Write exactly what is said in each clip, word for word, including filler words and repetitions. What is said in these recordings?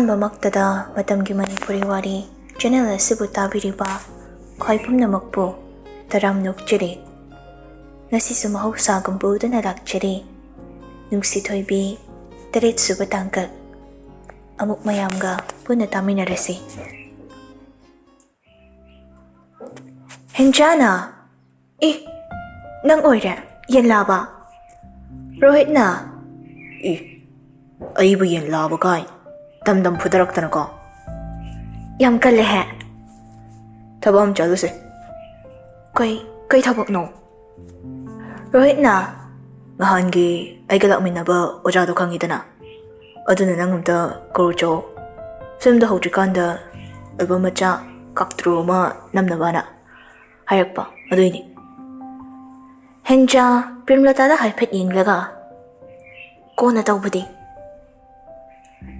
ꯃꯃꯛꯇꯗ ꯃꯇꯝꯒꯤ ꯃꯅꯤꯄꯨꯔꯤ ꯋꯥꯔꯤ ꯆꯦꯅꯦꯜ ꯑꯁꯤꯕꯨ ꯇꯥꯕꯤꯔꯤꯕ ꯈ꯭ꯋꯥꯏ ꯄꯨꯝꯅꯃꯛꯄꯨ ꯇꯔꯥꯝꯅ ꯑꯣꯛꯆꯔꯤ꯫ ꯉꯁꯤꯁꯨ ꯃꯍꯧꯁꯥꯒꯨꯝ ꯄꯨꯗꯨꯅ ꯂꯥꯛꯆꯔꯤ꯫ ꯅꯨꯡꯁꯤ ꯊꯣꯏꯕꯤ, ꯇꯔꯦꯠ ꯁꯨꯕ ꯇꯥꯡꯀꯛ꯫ ꯑꯃꯨꯛ ꯃꯌꯥꯝꯒ ꯄꯨꯟꯅ ꯇꯥꯃꯤꯟꯅꯔꯁꯤ꯫ ꯍꯦꯟꯖꯥꯅ, "ꯑꯦ, ꯅꯪ ꯑꯣꯏꯔꯦ, ꯌꯦꯟ ꯂꯥꯕ?" ꯔꯣꯍꯤꯠꯅ, "ꯑꯦ, ꯑꯩꯕꯨ ꯌꯦꯟ ꯂꯥꯕ ꯀꯥꯏ? ꯇꯝ ꯇꯝ ꯐꯨꯗꯔꯛꯇꯅꯀꯣ꯫ ꯌꯥꯝ ꯀꯜꯂꯦꯍꯦ꯫ ꯊꯕꯛ ꯑꯃ ꯆꯠꯂꯨꯁꯦ꯫" "ꯀꯩ, ꯀꯩ ꯊꯕꯛꯅꯣ?" ꯔꯣꯍꯤꯠꯅ, "ꯅꯍꯥꯟꯒꯤ ꯑꯩꯒ ꯂꯥꯛꯃꯤꯟꯅꯕ ꯑꯣꯖꯥꯗꯣ ꯈꯪꯉꯤꯗꯅ? ꯑꯗꯨꯅ ꯅꯪ ꯑꯝꯇ ꯀꯧꯔꯨꯆꯣ꯫ ꯐꯤꯂꯝꯗꯣ ꯍꯧꯗ꯭ꯔꯤꯀꯥꯟꯗ ꯑꯦꯜꯕꯝ ꯃꯆꯥ ꯀꯥꯛꯇ꯭ꯔꯨ ꯑꯃ ꯅꯝꯅꯕꯅ ꯍꯥꯏꯔꯛꯄ, ꯑꯗꯨꯏꯅꯤ꯫" ꯍꯦꯟꯖꯥ ꯄ꯭ꯔꯦꯝꯂꯇꯥꯗ ꯍꯥꯏꯐꯦꯠ ꯌꯦꯡꯂꯒ, "ꯀꯣꯟꯅ ꯇꯧꯕꯗꯤ?"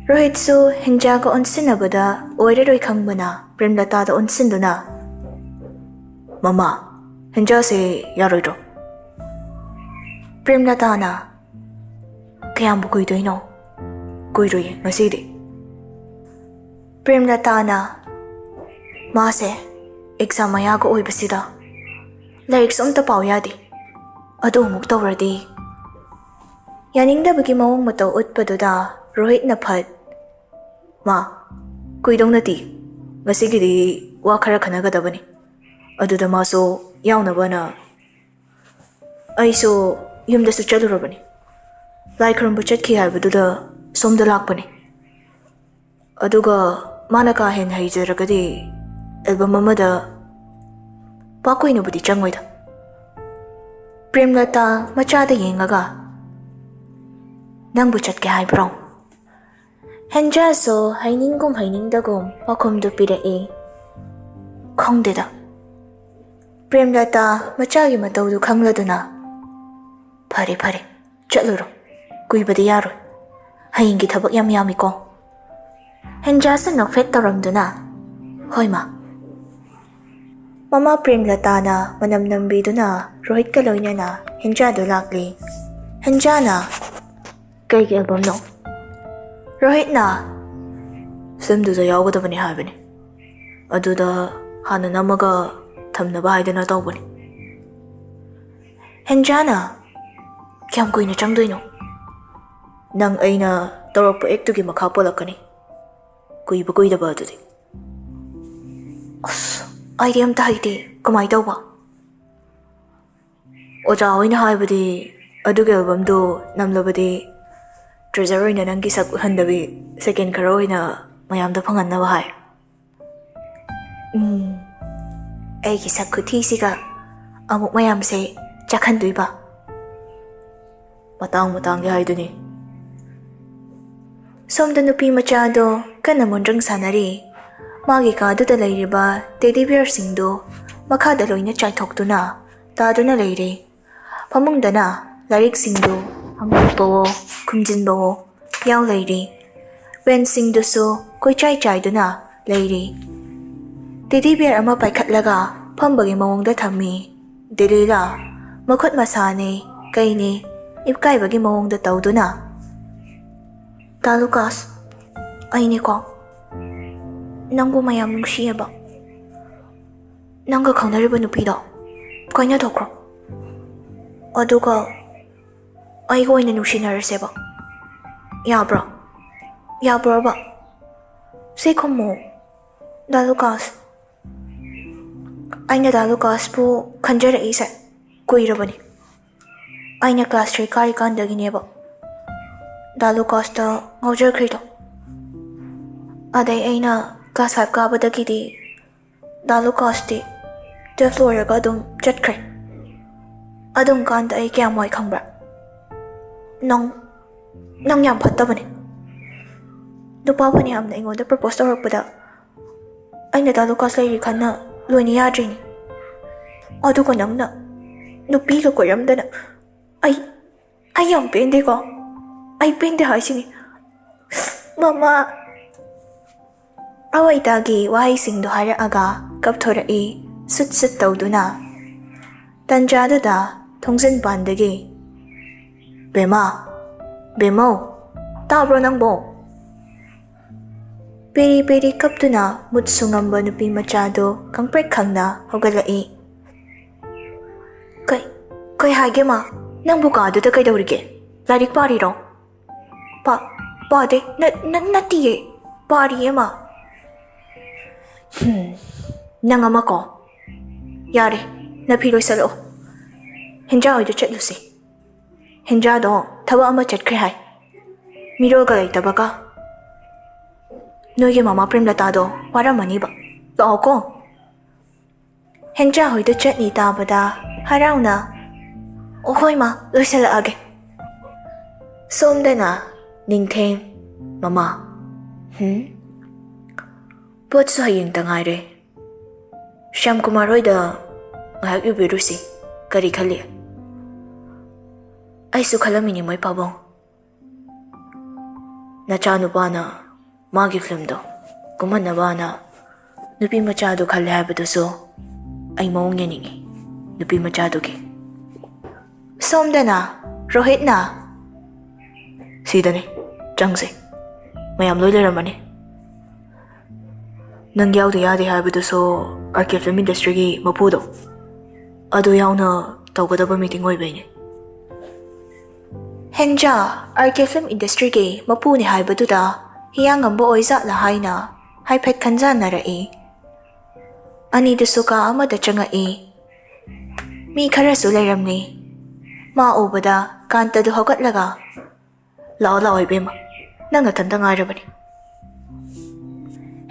ꯔꯣꯍꯤꯠꯁꯨ ꯍꯦꯟꯖꯥꯒ ꯑꯣꯟꯁꯤꯟꯅꯕꯗ ꯑꯣꯏꯔꯔꯣꯏ ꯈꯪꯕꯅ ꯄ꯭ꯔꯦꯝꯂꯇꯥꯗ ꯑꯣꯟꯁꯤꯟꯗꯨꯅ, "ꯃꯃꯥ, ꯍꯦꯟꯖꯥꯁꯦ ꯌꯥꯔꯣꯏꯗ꯭ꯔꯣ?" ꯄ꯭ꯔꯦꯝꯂꯇꯥꯅ, "ꯀꯌꯥꯝꯕꯨ ꯀꯨꯏꯗꯣꯏꯅꯣ? ꯀꯨꯏꯔꯣꯏꯌꯦ ꯉꯁꯤꯗꯤ꯫" ꯄ꯭ꯔꯦꯝꯂꯇꯥꯅ, "ꯃꯥꯁꯦ ꯑꯦꯛꯖꯥꯝ ꯃꯌꯥꯒ ꯑꯣꯏꯕꯁꯤꯗ ꯂꯥꯏꯔꯤꯛꯁꯨ ꯑꯝꯇ ꯄꯥꯎ ꯌꯥꯗꯦ꯫ ꯑꯗꯨ ꯑꯃꯨꯛ ꯇꯧꯔꯗꯤ?" ꯌꯥꯅꯤꯡꯗꯕꯒꯤ ꯃꯑꯣꯡ ꯃꯇꯧ ꯎꯠꯄꯗꯨꯗ ꯔꯣꯍꯤꯠꯅ ꯐꯠ, "ꯃꯥ, ꯀꯨꯏꯗꯧ ꯅꯠꯇꯦ꯫ ꯉꯁꯤꯒꯤꯗꯤ ꯋꯥ ꯈꯔ ꯈꯟꯅꯒꯗꯕꯅꯤ꯫" ꯑꯗꯨꯗ ꯃꯥꯁꯨ ꯌꯥꯎꯅꯕꯅ, "ꯑꯩꯁꯨ ꯌꯨꯝꯗꯁꯨ ꯆꯠꯂꯨꯔꯕꯅꯤ꯫ ꯂꯥꯏ ꯈꯨꯔꯨꯝꯕ ꯆꯠꯈꯤ ꯍꯥꯏꯕꯗꯨꯗ ꯁꯣꯝꯗ ꯂꯥꯛꯄꯅꯤ꯫ ꯑꯗꯨꯒ ꯃꯥꯅ ꯀꯥ ꯍꯦꯟꯅ ꯍꯩꯖꯔꯒꯗꯤ ꯑꯦꯜꯕꯝ ꯑꯃꯗ ꯄꯥꯛ ꯀꯨꯏꯅꯕꯨꯗꯤ ꯆꯪꯉꯣꯏꯗ꯫" ꯄ꯭ꯔꯦꯝꯂꯇꯥ ꯃꯆꯥꯗ ꯌꯦꯡꯉꯒ, "ꯅꯪꯕꯨ ꯆꯠꯀꯦ ꯍꯥꯏꯕ꯭ꯔꯣ?" ꯍꯦꯟꯖꯥꯁꯨ ꯍꯩꯅꯤꯡꯒꯨꯝ ꯍꯩꯅꯤꯡꯗꯒꯨꯝ ꯄꯥꯎꯈꯨꯝꯗꯨ ꯄꯤꯔꯛꯏ, "ꯈꯪꯗꯦꯗ꯫" ꯄ꯭ꯔꯦꯝꯂꯇꯥ ꯃꯆꯥꯒꯤ ꯃꯇꯧꯗꯨ ꯈꯪꯂꯗꯨꯅ, "ꯐꯔꯦ, ꯐꯔꯦ, ꯆꯠꯂꯨꯔꯣ꯫ ꯀꯨꯏꯕꯗꯤ ꯌꯥꯔꯣꯏ꯫ ꯍꯌꯦꯡꯒꯤ ꯊꯕꯛ ꯌꯥꯝ ꯌꯥꯝꯃꯤꯀꯣ꯫" ꯍꯦꯟꯖꯥꯁꯨ ꯅꯣꯛꯐꯦꯠ ꯇꯧꯔꯝꯗꯨꯅ, "ꯍꯣꯏ, ꯃꯥ꯫" ꯃꯃꯥ ꯄ꯭ꯔꯦꯝꯂꯇꯥꯅ ꯃꯅꯝ ꯅꯝꯕꯤꯗꯨꯅ ꯔꯣꯍꯤꯠꯀ ꯂꯣꯏꯅꯅ ꯍꯦꯟꯖꯥꯗꯨ ꯂꯥꯛꯂꯤ꯫ ꯍꯦꯟꯖꯥꯅ, "ꯀꯩꯒꯤ ꯑꯦꯜꯕꯝꯅꯣ?" ꯔꯣꯍꯤꯠꯅ, ꯐꯤꯂꯝꯗꯨꯗ ꯌꯥꯎꯒꯗꯕꯅꯤ ꯍꯥꯏꯕꯅꯤ꯫ ꯑꯗꯨꯗ ꯍꯥꯟꯅ ꯅꯝꯃꯒ ꯊꯝꯅꯕ ꯍꯥꯏꯗꯅ ꯇꯧꯕꯅꯤ꯫ ꯍꯦꯟꯖꯥꯅ, "ꯀꯌꯥꯝ ꯀꯨꯏꯅ ꯆꯪꯗꯣꯏꯅꯣ? ꯅꯪ ꯑꯩꯅ ꯇꯧꯔꯛꯄ ꯑꯦꯛꯇꯨꯒꯤ ꯃꯈꯥ ꯄꯣꯜꯂꯛꯀꯅꯤ꯫ ꯀꯨꯏꯕ ꯀꯨꯏꯗꯕ ꯑꯗꯨꯗꯤ꯫" ꯑꯁ, ꯑꯩꯗꯤ ꯑꯝꯇ ꯍꯩꯇꯦ꯫ ꯀꯃꯥꯏ ꯇꯧꯕ? ꯑꯣꯖꯥ ꯍꯣꯏꯅ ꯍꯥꯏꯕꯗꯤ ꯑꯗꯨꯒꯤ ꯑꯦꯜꯕꯝꯗꯣ ꯅꯝꯂꯕꯗꯤ ꯇ꯭ꯔꯦꯖꯔ ꯑꯣꯏꯅ ꯅꯪꯒꯤ ꯁꯛ ꯎꯠꯍꯟꯗꯕꯤ ꯁꯦꯀꯦꯟ ꯈꯔ ꯑꯣꯏꯅ ꯃꯌꯥꯝꯗ ꯐꯪꯍꯟꯅꯕ ꯍꯥꯏ꯫ ꯎꯝ, ꯑꯩꯒꯤ ꯁꯛ ꯈꯨꯊꯤꯁꯤꯒ ꯑꯃꯨꯛ ꯃꯌꯥꯝꯁꯦ ꯆꯥꯛꯍꯟꯗꯣꯏꯕ꯫ ꯃꯇꯥꯡ ꯃꯇꯥꯡꯒꯤ ꯍꯥꯏꯗꯨꯅꯤ꯫ ꯁꯣꯝꯗ ꯅꯨꯄꯤ ꯃꯆꯥꯗꯣ ꯀꯟꯅ ꯃꯣꯟꯗ꯭ꯔꯪ ꯁꯥꯟꯅꯔꯤ꯫ ꯃꯥꯒꯤ ꯀꯥꯗꯨꯗ ꯂꯩꯔꯤꯕ ꯇꯦꯗꯤ ꯕꯤꯌꯔꯁꯤꯡꯗꯣ ꯃꯈꯥꯗ ꯂꯣꯏꯅ ꯆꯥꯏꯊꯣꯛꯇꯨꯅ ꯇꯥꯗꯨꯅ ꯂꯩꯔꯦ꯫ ꯐꯃꯨꯡꯗꯅ ꯂꯥꯏꯔꯤꯛꯁꯤꯡꯗꯨ ꯍꯥꯡꯗꯣꯛꯄꯋꯣ, ꯈꯨꯝꯖꯤꯟꯕꯋꯣ ꯌꯥꯎ ꯂꯩꯔꯦ꯫ ꯄꯦꯟꯁꯤꯡꯗꯨꯁꯨ ꯀꯣꯏꯆꯥꯏ ꯆꯥꯏꯗꯨꯅ ꯂꯩꯔꯦ꯫ ꯇꯦꯗꯤ ꯕꯤꯌꯔ ꯑꯃ ꯄꯥꯏꯈꯠꯂꯒ ꯐꯝꯕꯒꯤ ꯃꯑꯣꯡꯗ ꯊꯝꯃꯤ꯫ ꯗꯦꯂꯤꯂꯥ, ꯃꯈꯨꯠ ꯃꯁꯥꯅꯦ, ꯀꯩꯅꯦ, ꯏꯀꯥꯏꯕꯒꯤ ꯃꯑꯣꯡꯗ ꯇꯧꯗꯨꯅ, "ꯗꯥ ꯂꯨꯀꯥꯁ, ꯑꯩꯅꯦꯀꯣ, ꯅꯪꯕꯨ ꯃꯌꯥꯝ ꯅꯨꯡꯁꯤꯌꯦꯕ꯫ ꯅꯪꯒ ꯈꯪꯅꯔꯤꯕ ꯅꯨꯄꯤꯗꯣ ꯀꯥꯏꯅꯊꯣꯛꯈ꯭ꯔꯣ꯫ ꯑꯗꯨꯒ ꯑꯩꯒ ꯑꯣꯏꯅ ꯅꯨꯡꯁꯤꯅꯔꯁꯦꯕ꯫ ꯌꯥꯕ꯭ꯔꯣ? ꯌꯥꯕ꯭ꯔꯣꯕ? ꯁꯤ ꯈꯨꯝꯃꯣ, ꯗꯥ ꯂꯨꯀꯥꯁ꯫" ꯑꯩꯅ ꯗꯥ ꯂꯨꯀꯥꯁꯄꯨ ꯈꯟꯖꯔꯛꯏꯁꯦ ꯀꯨꯏꯔꯕꯅꯤ꯫ ꯑꯩꯅ ꯀ꯭ꯂꯥꯁ ꯊ꯭ꯔꯤ ꯀꯥꯔꯤꯀꯥꯟꯗꯒꯤꯅꯦꯕ ꯗꯥ ꯂꯨꯀꯥꯁꯇ ꯉꯥꯎꯖꯈ꯭ꯔꯤꯗꯣ꯫ ꯑꯗꯩ ꯑꯩꯅ ꯀ꯭ꯂꯥꯁ ꯐꯥꯏꯚ ꯀꯥꯕꯗꯒꯤꯗꯤ ꯗꯥ ꯂꯨꯀꯥꯁꯇꯤ ꯇꯨꯌꯦꯜꯐ ꯂꯣꯏꯔꯒ ꯑꯗꯨꯝ ꯆꯠꯈ꯭ꯔꯦ꯫ ꯑꯗꯨꯝ ꯀꯥꯟꯗ ꯑꯩ ꯀꯌꯥꯝ ꯋꯥꯏ ꯈꯪꯕ꯭ꯔꯥ? ꯅꯪ, ꯅꯪ ꯌꯥꯝ ꯐꯠꯇꯕꯅꯦ꯫ ꯅꯨꯄꯥ ꯐꯅꯌꯥꯝꯅ ꯑꯩꯉꯣꯟꯗ ꯄ꯭ꯔꯄꯣꯁ ꯇꯧꯔꯛꯄꯗ ꯑꯩꯅ ꯗꯥ ꯂꯨꯀꯥꯁ ꯂꯩꯔꯤ ꯈꯟꯅ ꯂꯣꯏꯅ ꯌꯥꯗ꯭ꯔꯤꯅꯤ꯫ ꯑꯗꯨꯒ ꯅꯪꯅ ꯅꯨꯄꯤꯒ ꯀꯣꯏꯔꯝꯗꯅ ꯑꯩ, ꯑꯩ ꯌꯥꯝ ꯄꯦꯟꯗꯦꯀꯣ꯫ ꯑꯩ ꯄꯦꯟꯗꯦ ꯍꯥꯏꯁꯤꯅꯤ꯫ ꯃꯃꯥ꯫ ꯑꯋꯥꯏꯇꯥꯒꯤ ꯋꯥꯍꯩꯁꯤꯡꯗꯣ ꯍꯥꯏꯔꯛꯑꯒ ꯀꯞꯊꯣꯔꯛꯏ, ꯁꯨꯠ ꯁꯨꯠ ꯇꯧꯗꯨꯅ꯫ ꯇꯟꯖꯥꯗꯨꯗ ꯊꯣꯡꯖꯤꯟꯄꯥꯟꯗꯒꯤ, "ꯕꯦꯝꯃ, ꯕꯦꯝꯃꯧ, ꯇꯥꯕ꯭ꯔꯣ ꯅꯪꯕꯣ?" ꯄꯦꯔꯤ ꯄꯦꯔꯤ ꯀꯞꯇꯨꯅ ꯃꯨꯠꯁꯨ ꯉꯝꯕ ꯅꯨꯄꯤ ꯃꯆꯥꯗꯨ ꯈꯪꯄ꯭ꯔꯦꯛ ꯈꯪꯅ ꯍꯧꯒꯠꯂꯛꯏ꯫ "ꯀꯩ, ꯀꯩ ꯍꯥꯏꯒꯦ ꯃꯥ? ꯅꯪꯕꯨ ꯀꯥꯗꯨꯗ ꯀꯩꯗꯧꯔꯤꯒꯦ? ꯂꯥꯏꯔꯤꯛ ꯄꯥꯔꯤꯔꯣ?" "ꯄꯥ-, ꯄꯥꯗꯦ꯫ ꯅ-, ꯅ-, ꯅꯠꯇꯤꯌꯦ꯫ ꯄꯥꯔꯤꯌꯦ ꯃꯥ꯫" "ꯍꯨꯝ, ꯅꯪ ꯑꯃꯀꯣ꯫ ꯌꯥꯔꯦ, ꯅꯐꯤ ꯂꯣꯏꯁꯜꯂꯛꯑꯣ꯫ ꯍꯦꯟꯖꯥ ꯍꯣꯏꯗ ꯆꯠꯂꯨꯁꯦ꯫ ꯍꯦꯟꯖꯥꯗꯣ ꯊꯕꯛ ꯑꯃ ꯆꯠꯈ꯭ꯔꯦ ꯍꯥꯏ꯫ ꯃꯤꯔꯣꯜꯒ ꯂꯩꯇꯕꯒ꯫ ꯅꯣꯏꯒꯤ ꯃꯃꯥ ꯄ꯭ꯔꯦꯝꯂꯇꯥꯗꯣ ꯋꯥꯔꯝꯃꯅꯤꯕ꯫ ꯂꯥꯛꯑꯣꯀꯣ꯫" ꯍꯦꯟꯖꯥ ꯍꯣꯏꯗ ꯆꯠꯅꯤ ꯇꯥꯕꯗ ꯍꯔꯥꯎꯅ, "ꯑꯣ ꯍꯣꯏ ꯃꯥ, ꯂꯣꯏꯁꯜꯂꯛꯑꯒꯦ꯫" ꯁꯣꯝꯗꯅ ꯅꯤꯡꯊꯦꯝ, "ꯃꯃꯥ, ꯍꯨꯝ? ꯄꯣꯠꯁꯨ ꯍꯌꯦꯡꯇ ꯉꯥꯏꯔꯦ꯫ ꯁ꯭ꯌꯥꯝꯀꯨꯃꯥꯔ ꯍꯣꯏꯗ ꯉꯥꯏꯍꯥꯛ ꯌꯧꯕꯤꯔꯨꯁꯤ꯫ ꯀꯔꯤ ꯈꯜꯂꯤ?" "ꯑꯩꯁꯨ ꯈꯜꯂꯝꯃꯤꯅꯤ ꯃꯣꯏ ꯄꯥꯕꯨꯡ꯫ ꯅꯆꯥꯅꯨꯄꯥꯅ ꯃꯥꯒꯤ ꯐꯤꯂꯝꯗꯣ ꯀꯨꯝꯍꯟꯅꯕꯅ ꯅꯨꯄꯤ ꯃꯆꯥꯗꯨ ꯈꯜꯂꯦ ꯍꯥꯏꯕꯗꯨꯁꯨ ꯑꯩ ꯃꯑꯣꯡ ꯌꯦꯡꯅꯤꯡꯉꯤ, ꯅꯨꯄꯤ ꯃꯆꯥꯗꯨꯒꯤ꯫" ꯁꯣꯝꯗꯅ ꯔꯣꯍꯤꯠꯅ, "ꯁꯤꯗꯅꯤ, ꯆꯪꯁꯦ꯫ ꯃꯌꯥꯝ ꯂꯣꯏ ꯂꯩꯔꯝꯃꯅꯤ꯫ ꯅꯪ ꯌꯥꯎꯗ ꯌꯥꯗꯦ ꯍꯥꯏꯕꯗꯨꯁꯨ ꯑꯥꯔ ꯀꯦ ꯐꯤꯂꯝ ꯏꯟꯗꯁꯇ꯭ꯔꯤꯒꯤ ꯃꯄꯨꯗꯣ, ꯑꯗꯨ ꯌꯥꯎꯅ ꯇꯧꯒꯗꯕ ꯃꯤꯇꯤꯡ ꯑꯣꯏꯕꯩꯅꯦ꯫" ꯍꯦꯟꯖꯥ ꯑꯥꯔ ꯀꯦ ꯐꯤꯂꯝ ꯏꯟꯗꯁꯇ꯭ꯔꯤꯒꯤ ꯃꯄꯨꯅꯦ ꯍꯥꯏꯕꯗꯨꯗ ꯍꯤꯌꯥꯡꯉꯝꯕ ꯑꯣꯏꯖꯥꯠꯂ ꯍꯥꯏꯅ ꯍꯥꯏꯐꯦꯠ ꯈꯟꯖꯥꯟꯅꯔꯛꯏ꯫ ꯑꯅꯤꯗꯨꯁꯨ ꯀꯥ ꯑꯃꯗ ꯆꯪꯉꯛꯏ꯫ ꯃꯤ ꯈꯔꯁꯨ ꯂꯩꯔꯝꯃꯤ꯫ ꯃꯥ ꯎꯕꯗ ꯀꯥꯟꯇꯗꯨ ꯍꯧꯒꯠꯂꯒ, "ꯂꯥꯛꯑꯣ, ꯂꯥꯛꯑꯣ ꯏꯕꯦꯝꯃ, ꯅꯪ ꯅꯊꯟꯇ ꯉꯥꯏꯔꯕꯅꯤ꯫"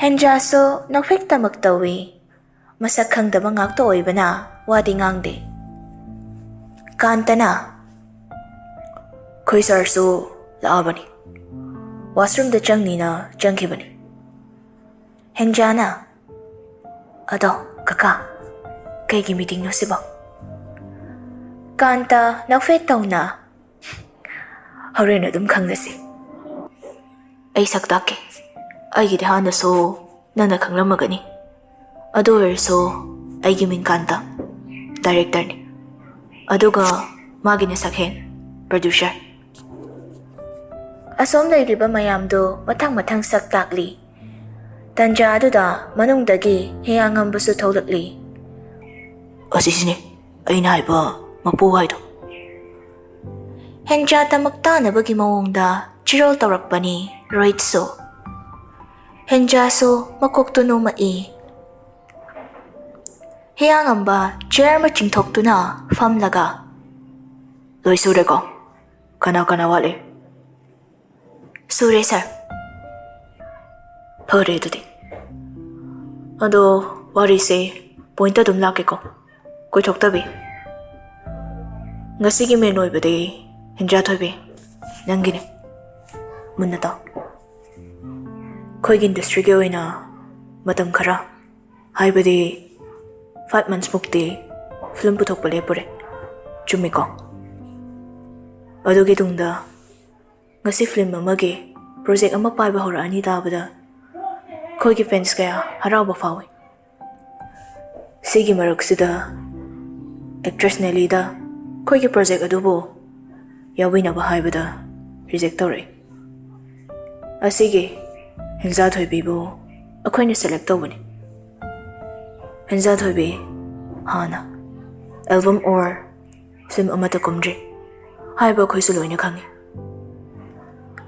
ꯍꯦꯟꯖꯥꯁꯨ ꯅꯣꯛꯐꯦꯠꯇꯃꯛ ꯇꯧꯏ꯫ ꯃꯁꯛ ꯈꯪꯗꯕ ꯉꯥꯛꯇ ꯑꯣꯏꯕꯅ ꯋꯥꯗꯤ ꯉꯥꯡꯗꯦ꯫ ꯀꯥꯟꯇꯅ, "ꯑꯩꯈꯣꯏ ꯁꯥꯔꯁꯨ ꯂꯥꯛꯑꯕꯅꯤ, ꯋꯥꯁꯔꯨꯝꯗ ꯆꯪꯅꯤꯅ ꯆꯪꯈꯤꯕꯅꯤ꯫" ꯍꯦꯟꯖꯥꯅ, "ꯑꯗꯣ ꯀꯀꯥ, ꯀꯩꯒꯤ ꯃꯤꯇꯤꯡꯅꯣ ꯁꯤꯕꯣ?" ꯀꯥꯟꯇ ꯅꯣꯛꯐꯦꯠ ꯇꯧꯅ, "ꯍꯣꯔꯦꯟ ꯑꯗꯨꯝ ꯈꯪꯅꯁꯤ꯫ ꯑꯩ ꯁꯛ ꯇꯥꯛꯀꯦ꯫ ꯑꯩꯒꯤꯗꯤ ꯍꯥꯟꯅꯁꯨ ꯅꯪꯅ ꯈꯪꯂꯝꯃꯒꯅꯤ꯫ ꯑꯗꯨ ꯑꯣꯏꯔꯁꯨ ꯑꯩꯒꯤ ꯃꯤꯡ ꯀꯥꯟꯇ, ꯗꯥꯏꯔꯦꯛꯇꯔꯅꯤ꯫ ꯑꯗꯨꯒ ꯃꯥꯒꯤꯅ ꯁꯛꯍꯦꯟ, ꯄ꯭ꯔꯣꯗ꯭ꯌꯨꯁꯔ꯫" ꯑꯁꯣꯝ ꯂꯩꯔꯤꯕ ꯃꯌꯥꯝꯗꯨ ꯃꯊꯪ ꯃꯊꯪ ꯁꯛ ꯇꯥꯛꯂꯤ꯫ ꯇꯟꯖꯥ ꯑꯗꯨꯗ ꯃꯅꯨꯡꯗꯒꯤ ꯍꯤꯌꯥꯉꯝꯕꯁꯨ ꯊꯣꯛꯂꯛꯂꯤ꯫ "ꯑꯁꯤꯁꯤꯅꯦ ꯑꯩꯅ ꯍꯥꯏꯕ ꯃꯄꯨ ꯍꯥꯏꯗꯣ꯫" ꯍꯦꯟꯖꯥ ꯇꯃꯛ ꯇꯥꯅꯕꯒꯤ ꯃꯑꯣꯡꯗ ꯆꯤꯔꯣꯜ ꯇꯧꯔꯛꯄꯅꯤ ꯔꯣꯍꯤꯠꯁꯨ꯫ ꯍꯦꯟꯖꯥꯁꯨ ꯃꯀꯣꯛꯇꯨ ꯅꯣꯝꯃꯛꯏ꯫ ꯍꯤꯌꯥꯉꯝꯕ ꯆꯤꯌꯔ ꯑꯃ ꯆꯤꯡꯊꯣꯛꯇꯨꯅ ꯐꯝꯂꯒ, "ꯂꯣꯏ ꯁꯨꯔꯦꯀꯣ? ꯀꯅꯥ ꯀꯅꯥ ꯋꯥꯠꯂꯤ?" "ꯁꯨꯔꯦ, ꯁꯥꯔ꯫" "ꯐꯔꯦ ꯑꯗꯨꯗꯤ꯫ ꯑꯗꯣ ꯋꯥꯔꯤꯁꯦ ꯄꯣꯏꯟꯇ ꯑꯗꯨꯝ ꯂꯥꯛꯀꯦꯀꯣ, ꯀꯣꯏꯊꯣꯛꯇꯕꯤ꯫ ꯉꯁꯤꯒꯤ ꯃꯦꯟ ꯑꯣꯏꯕꯗꯤ ꯍꯦꯟꯖꯥ ꯊꯣꯏꯕꯤ, ꯅꯪꯒꯤꯅꯤ꯫ ꯃꯨꯟꯅ ꯇꯥꯎ꯫ ꯑꯩꯈꯣꯏꯒꯤ ꯏꯟꯗꯁꯇ꯭ꯔꯤꯒꯤ ꯑꯣꯏꯅ ꯃꯇꯝ ꯈꯔ, ꯍꯥꯏꯕꯗꯤ ꯐꯥꯏꯚ ꯃꯟꯁꯃꯨꯛꯇꯤ ꯐꯤꯂꯝ ꯄꯨꯊꯣꯛꯄ ꯂꯦꯞꯄꯨꯔꯦ꯫ ꯆꯨꯝꯃꯤꯀꯣ? ꯑꯗꯨꯒꯤ ꯇꯨꯡꯗ ꯉꯁꯤ ꯐꯤꯂꯝ ꯑꯃꯒꯤ ꯄ꯭ꯔꯣꯖꯦꯛ ꯑꯃ ꯄꯥꯏꯕ ꯍꯧꯔꯛꯑꯅꯤ ꯇꯥꯕꯗ ꯑꯩꯈꯣꯏꯒꯤ ꯐꯦꯟꯁ ꯀꯌꯥ ꯍꯔꯥꯎꯕ ꯐꯥꯎꯏ꯫ ꯁꯤꯒꯤ ꯃꯔꯛꯁꯤꯗ ꯑꯦꯛꯇ꯭ꯔꯦꯁ ꯅꯦꯂꯤꯗ ꯑꯩꯈꯣꯏꯒꯤ ꯄ꯭ꯔꯣꯖꯦꯛ ꯑꯗꯨꯕꯨ ꯌꯥꯎꯕꯤꯅꯕ ꯍꯥꯏꯕꯗ ꯔꯤꯖꯦꯛ ꯇꯧꯔꯛꯏ꯫ ꯑꯁꯤꯒꯤ ꯍꯦꯟꯖꯥ ꯊꯣꯏꯕꯤꯕꯨ ꯑꯩꯈꯣꯏꯅ ꯁꯦꯂꯦꯛ ꯇꯧꯕꯅꯤ꯫ ꯍꯦꯟꯖꯥ ꯊꯣꯏꯕꯤ ꯍꯥꯟꯅ ꯑꯦꯜꯕꯝ ꯑꯣꯔ ꯐꯤꯂꯝ ꯑꯃꯠꯇ ꯀꯨꯝꯗ꯭ꯔꯤ ꯍꯥꯏꯕ ꯑꯩꯈꯣꯏꯁꯨ ꯂꯣꯏꯅ ꯈꯪꯉꯤ꯫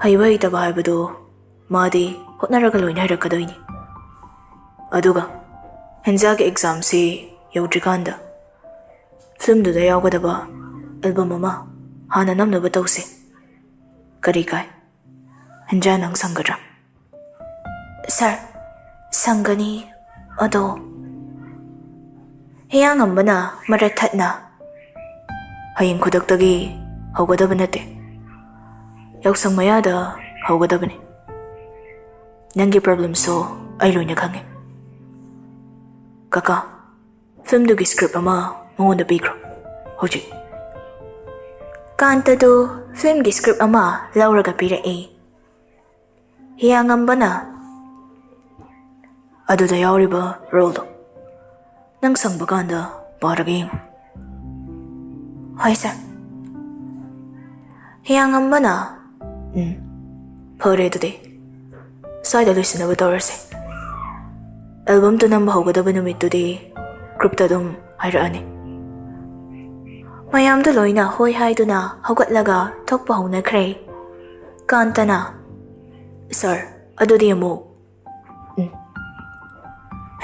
ꯍꯩꯕ ꯍꯩꯇꯕ ꯍꯥꯏꯕꯗꯨ ꯃꯥꯗꯤ ꯍꯣꯠꯅꯔꯒ ꯂꯣꯏꯅ ꯍꯩꯔꯛꯀꯗꯣꯏꯅꯤ꯫ ꯑꯗꯨꯒ ꯍꯦꯟꯖꯥꯒꯤ ꯑꯦꯛꯖꯥꯝꯁꯤ ꯌꯧꯗ꯭ꯔꯤꯀꯥꯟꯗ ꯐꯤꯂꯝꯗꯨꯗ ꯌꯥꯎꯒꯗꯕ ꯑꯦꯜꯕꯝ ꯑꯃ ꯍꯥꯟꯅ ꯅꯝꯅꯕ ꯇꯧꯁꯤ꯫ ꯀꯔꯤ ꯀꯥꯏ? ꯍꯦꯟꯖꯥ, ꯅꯪ ꯁꯪꯒꯗ꯭ꯔꯥ?" "ꯁꯥꯔ, ꯁꯪꯒꯅꯤ, ꯑꯗꯣ꯫" ꯍꯤꯌꯥꯉꯝꯕꯅ ꯃꯔꯛ ꯊꯠꯅ, "ꯍꯌꯦꯡ ꯈꯨꯗꯛꯇꯒꯤ ꯍꯧꯒꯗꯕ ꯅꯠꯇꯦ, ꯌꯥꯎꯁꯪ ꯃꯌꯥꯗ ꯍꯧꯒꯗꯕꯅꯤ꯫ ꯅꯪꯒꯤ ꯄ꯭ꯔꯣꯕ꯭ꯂꯦꯝꯁꯨ ꯑꯩ ꯂꯣꯏꯅ ꯈꯪꯉꯤ꯫ ꯀꯀꯥ, ꯐꯤꯂꯝꯗꯨꯒꯤ ꯁ꯭ꯀ꯭ꯔꯤꯞ ꯑꯃ ꯃꯉꯣꯟꯗ ꯄꯤꯈ꯭ꯔꯣ ꯍꯧꯖꯤꯛ꯫" ꯀꯥꯟꯇꯗꯨ ꯐꯤꯂꯝꯒꯤ ꯁ꯭ꯀ꯭ꯔꯤꯞ ꯑꯃ ꯂꯧꯔꯒ ꯄꯤꯔꯛꯏ꯫ ꯍꯤꯌꯥꯉꯝꯕꯅ, "ꯑꯗꯨꯗ ꯌꯥꯎꯔꯤꯕ ꯔꯣꯜꯗꯣ ꯅꯪ ꯁꯪꯕ ꯀꯥꯟꯗ ꯄꯥꯔꯒ ꯌꯦꯡꯉꯨ꯫" "ꯍꯣꯏ, ꯁꯥꯔ꯫" ꯍꯤꯌꯥꯉꯝꯕꯅ, "ꯎꯝ, ꯐꯔꯦ ꯑꯗꯨꯗꯤ꯫ ꯁ꯭ꯋꯥꯏꯗ ꯂꯣꯏꯁꯤꯟꯅꯕ ꯇꯧꯔꯁꯦ꯫ ꯑꯦꯜꯕꯝꯗꯨ ꯅꯝꯕ ꯍꯧꯒꯗꯕ ꯅꯨꯃꯤꯠꯇꯨꯗꯤ ꯒ꯭ꯔꯨꯞꯇ ꯑꯗꯨꯝ ꯍꯥꯏꯔꯛꯑꯅꯤ꯫ ꯃꯌꯥꯝꯗꯨ ꯂꯣꯏꯅ ꯍꯣꯏ ꯍꯥꯏꯗꯨꯅ ꯍꯧꯒꯠꯂꯒ ꯊꯣꯛꯄ ꯍꯧꯅꯈ꯭ꯔꯦ꯫ ꯀꯥꯟꯇꯅ, "ꯁꯥꯔ, ꯑꯗꯨꯗꯤ ꯑꯃꯨꯛ?" ꯎꯝ꯫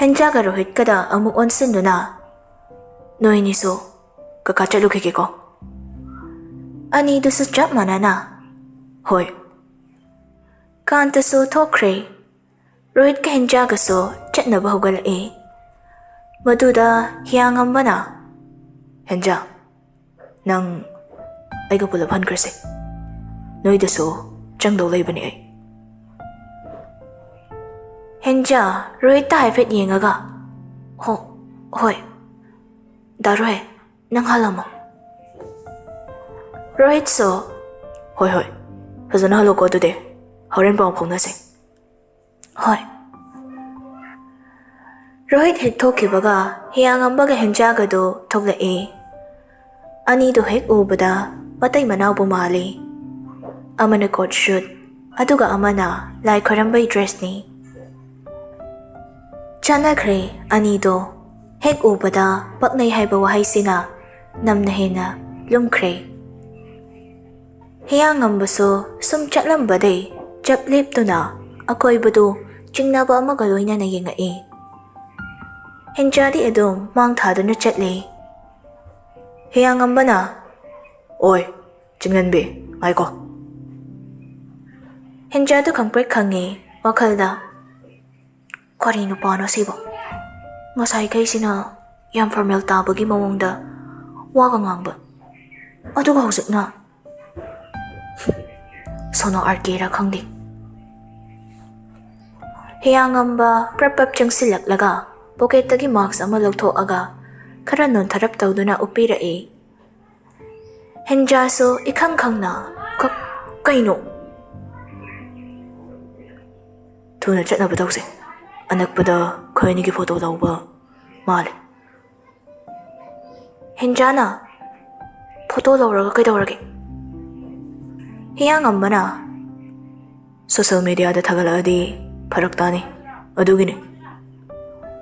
ꯍꯦꯟꯖꯥꯒ ꯔꯣꯍꯤꯠꯀꯗ ꯑꯃꯨꯛ ꯑꯣꯟꯁꯤꯟꯗꯨꯅ, "ꯅꯣꯏꯅꯤꯁꯨ ꯀꯀꯥ ꯆꯠꯂꯨꯈꯤꯒꯦꯀꯣ?" ꯑꯅꯤꯗꯨꯁꯨ ꯆꯞ ꯃꯥꯟꯅꯅ, "ꯍꯣꯏ꯫" ꯀꯥꯟꯇꯁꯨ ꯊꯣꯛꯈ꯭ꯔꯦ꯫ ꯔꯣꯍꯤꯠꯀ ꯍꯦꯟꯖꯥꯒꯁꯨ ꯆꯠꯅꯕ ꯍꯧꯒꯠꯂꯛꯑꯦ꯫ ꯃꯗꯨꯗ ꯍꯤꯌꯥꯡꯉꯝꯕꯅ, "ꯍꯦꯟꯖꯥ, ꯅꯪ ꯑꯩꯒ ꯄꯨꯂꯞ ꯍꯟꯈ꯭ꯔꯁꯦ꯫ ꯅꯣꯏꯗꯁꯨ ꯆꯪꯗꯧ ꯂꯩꯕꯅꯦ ꯑꯩ꯫" ꯍꯦꯟꯖꯥ ꯔꯣꯍꯤꯠꯇ ꯍꯥꯏꯐꯦꯠ ꯌꯦꯡꯉꯒ, "ꯍꯣ, ꯍꯣꯏ꯫ ꯗꯥ ꯔꯣꯍꯤꯠ, ꯅꯪ ꯍꯜꯂꯝꯃꯣ꯫" ꯔꯣꯍꯤꯠꯁꯨ, "ꯍꯣꯏ, ꯍꯣꯏ꯫ ꯐꯖꯅ ꯍꯜꯂꯣꯀꯣ ꯑꯗꯨꯗꯤ꯫ ꯍꯣꯔꯦꯟ ꯄꯥꯎ ꯐꯥꯎꯅꯁꯦ꯫" "ꯍꯣꯏ꯫" ꯔꯣꯍꯤꯠ ꯍꯦꯛ ꯊꯣꯛꯈꯤꯕꯒ ꯍꯤꯌꯥꯡꯉꯝꯕꯒ ꯍꯦꯟꯖꯥꯒꯗꯨ ꯊꯣꯛꯂꯛꯏ꯫ ꯑꯅꯤꯗꯨ ꯍꯦꯛ ꯎꯕꯗ ꯃꯇꯩ ꯃꯅꯥꯎꯕꯨ ꯃꯥꯜꯂꯤ꯫ ꯑꯃꯅ ꯀꯣꯠ ꯁꯨꯠ, ꯑꯗꯨꯒ ꯑꯃꯅ ꯂꯥꯏ ꯈꯣꯏꯔꯝꯕꯩ ꯗ꯭ꯔꯦꯁꯅꯤ꯫ ꯆꯥꯟꯅꯈ꯭ꯔꯦ ꯑꯅꯤꯗꯣ꯫ ꯍꯦꯛ ꯎꯕꯗ ꯄꯛꯅꯩ ꯍꯥꯏꯕ ꯋꯥꯍꯩꯁꯤꯅ ꯅꯝꯅ ꯍꯦꯟꯅ ꯂꯨꯝꯈ꯭ꯔꯦ꯫ ꯍꯤꯌꯥꯡꯉꯝꯕꯁꯨ ꯁꯨꯝ ꯆꯠꯂꯝꯕꯗꯩ ꯆꯞ ꯂꯦꯞꯇꯨꯅ ꯑꯀꯣꯏꯕꯗꯨ ꯆꯤꯡꯅꯕ ꯑꯃꯒ ꯂꯣꯏꯅꯅ ꯌꯦꯡꯉꯛꯏ꯫ ꯍꯦꯟꯖꯥꯗꯤ ꯑꯗꯨꯝ ꯃꯥꯡ ꯊꯥꯗꯨꯅ ꯆꯠꯂꯤ꯫ ꯍꯤꯌꯥꯡꯉꯝꯕꯅ, "ꯑꯣꯏ, ꯆꯤꯡꯂꯦꯟꯕꯤ, ꯉꯥꯏꯈꯣ꯫" ꯍꯦꯟꯖꯥꯗꯨ ꯈꯪꯄ꯭ꯔꯦꯛ ꯈꯪꯉꯤ ꯋꯥꯈꯜꯗ꯫ "ꯀꯔꯤ ꯅꯨꯄꯥꯅꯣ ꯁꯤꯕꯣ? ꯉꯁꯥꯏꯈꯩꯁꯤꯅ ꯌꯥꯝ ꯐꯣꯔꯃꯦꯜ ꯇꯥꯕꯒꯤ ꯃꯑꯣꯡꯗ ꯋꯥꯒ ꯉꯥꯡꯕ, ꯑꯗꯨꯒ ꯍꯧꯖꯤꯛꯅ ꯁꯣꯅꯣ ꯑꯥꯔ ꯀꯦꯔꯥ ꯈꯪꯗꯦ꯫" ꯍꯤꯌꯥꯡꯉꯝꯕ ꯄ꯭ꯔꯞ ꯄ꯭ꯔꯞ ꯆꯪꯁꯤꯜꯂꯛꯂꯒ ꯄꯣꯀꯦꯠꯇꯒꯤ ꯃꯥꯛꯁ ꯑꯃ ꯂꯧꯊꯣꯛꯑꯒ ꯈꯔ ꯅꯣꯟꯊꯔꯞ ꯇꯧꯗꯨꯅ ꯎꯞꯄꯤꯔꯛꯏ꯫ ꯍꯦꯟꯖꯥꯁꯨ ꯏꯈꯪ ꯈꯪꯅ, "ꯀ-, ꯀꯩꯅꯣ?" "ꯊꯨꯅ ꯆꯠꯅꯕ ꯇꯧꯁꯦ꯫ ꯑꯅꯛꯄꯗ ꯑꯩꯈꯣꯏ ꯑꯅꯤꯒꯤ ꯐꯣꯇꯣ ꯂꯧꯕ ꯃꯥꯜꯂꯦ꯫" ꯍꯦꯟꯖꯥꯅ, "ꯐꯣꯇꯣ ꯂꯧꯔꯒ ꯀꯩꯗꯧꯔꯒꯦ?" ꯍꯤꯌꯥꯡꯉꯝꯕꯅ, "ꯁꯣꯁꯦꯜ ꯃꯦꯗꯤꯌꯥꯗ ꯊꯥꯒꯠꯂꯛꯑꯗꯤ ꯐꯔꯛ ꯇꯥꯅꯤ, ꯑꯗꯨꯒꯤꯅꯦ꯫"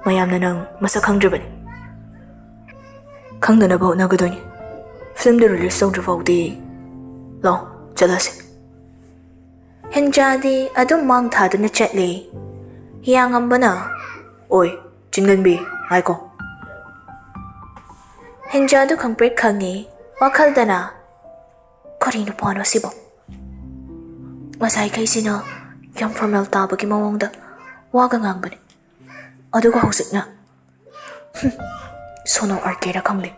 ꯃꯌꯥꯝꯅ ꯅꯪ ꯃꯁꯛ ꯈꯪꯗ꯭ꯔꯤꯕꯅꯤ꯫ ꯈꯪꯗꯅꯕ ꯍꯣꯠꯅꯒꯗꯣꯏꯅꯤ꯫ ꯐꯤꯂꯝꯗꯨ ꯔꯤꯂꯤꯁ ꯇꯧꯗ꯭ꯔꯤ ꯐꯥꯎꯗꯤ꯫ ꯂꯥꯛꯑꯣ, ꯆꯠꯂꯁꯤ꯫ ꯍꯤꯟꯖꯥꯗꯤ ꯑꯗꯨꯝ ꯃꯥꯡ ꯊꯥꯗꯨꯅ ꯆꯠꯂꯤ꯫ ꯍꯤꯌꯥꯉꯝꯕꯅ, "ꯑꯣꯏ, ꯆꯤꯡꯒꯟꯕꯤ, ꯉꯥꯏꯈꯣ꯫" ꯍꯤꯟꯖꯥꯗꯨ ꯈꯪꯄ꯭ꯔꯦꯛ ꯈꯪꯉꯤ꯫ ꯋꯥꯈꯜꯗꯅ, "ꯀꯔꯤ ꯅꯨꯄꯥꯅꯣ ꯁꯤꯕꯣ? ꯉꯁꯥꯏꯈꯩꯁꯤꯅ ꯌꯥꯝ ꯐꯣꯔꯃꯦꯜ ꯇꯥꯕꯒꯤ ꯃꯑꯣꯡꯗ ꯋꯥꯒ ꯉꯥꯡꯕꯅꯤ, ꯑꯗꯨꯒ ꯍꯧꯖꯤꯛꯅ, ꯍꯨꯝ, ꯁꯣꯅꯣ ꯑꯥꯔꯀꯦꯔꯥ ꯈꯪꯗꯦ꯫"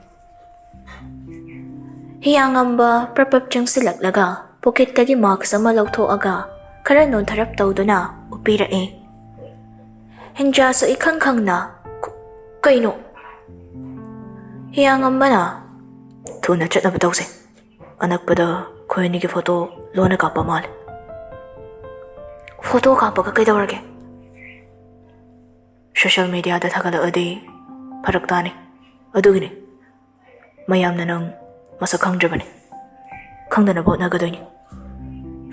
ꯍꯤꯌꯥꯉꯝꯕ ꯄ꯭ꯔꯞ ꯄ꯭ꯔꯞ ꯆꯪꯁꯤꯜꯂꯛꯂꯒ ꯄꯣꯀꯦꯠꯇꯒꯤ ꯃꯥꯛꯁ ꯑꯃ ꯂꯧꯊꯣꯛꯑꯒ ꯈꯔ ꯅꯣꯟꯊꯔꯞ ꯇꯧꯗꯨꯅ ꯎꯞꯄꯤꯔꯛꯏ꯫ ꯍꯤꯟꯖꯥꯁꯨ ꯏꯈꯪ ꯈꯪꯅ, "ꯀ-, ꯀꯩꯅꯣ?" ꯍꯤꯌꯥꯉꯝꯕꯅ, "ꯊꯨꯅ ꯆꯠꯅꯕ ꯇꯧꯁꯦ꯫ ꯑꯅꯛꯄꯗ ꯑꯩꯈꯣꯏ ꯑꯅꯤꯒꯤ ꯐꯣꯇꯣ ꯂꯣꯟꯅ ꯀꯥꯞꯄ ꯃꯥꯜꯂꯦ꯫" "ꯐꯣꯇꯣ ꯀꯥꯞꯄꯒ ꯀꯩꯗꯧꯔꯒꯦ?" "ꯁꯣꯁꯤꯌꯦꯜ ꯃꯦꯗꯤꯌꯥꯗ ꯊꯥꯒꯠꯂꯛꯑꯗꯤ ꯐꯔꯛ ꯇꯥꯅꯤ꯫ ꯑꯗꯨꯒꯤꯅꯤ꯫ ꯃꯌꯥꯝꯅ ꯅꯪ ꯃꯁꯛ ꯈꯪꯗ꯭ꯔꯤꯕꯅꯤ꯫ ꯈꯪꯗꯅꯕ ꯍꯣꯠꯅꯒꯗꯣꯏꯅꯤ꯫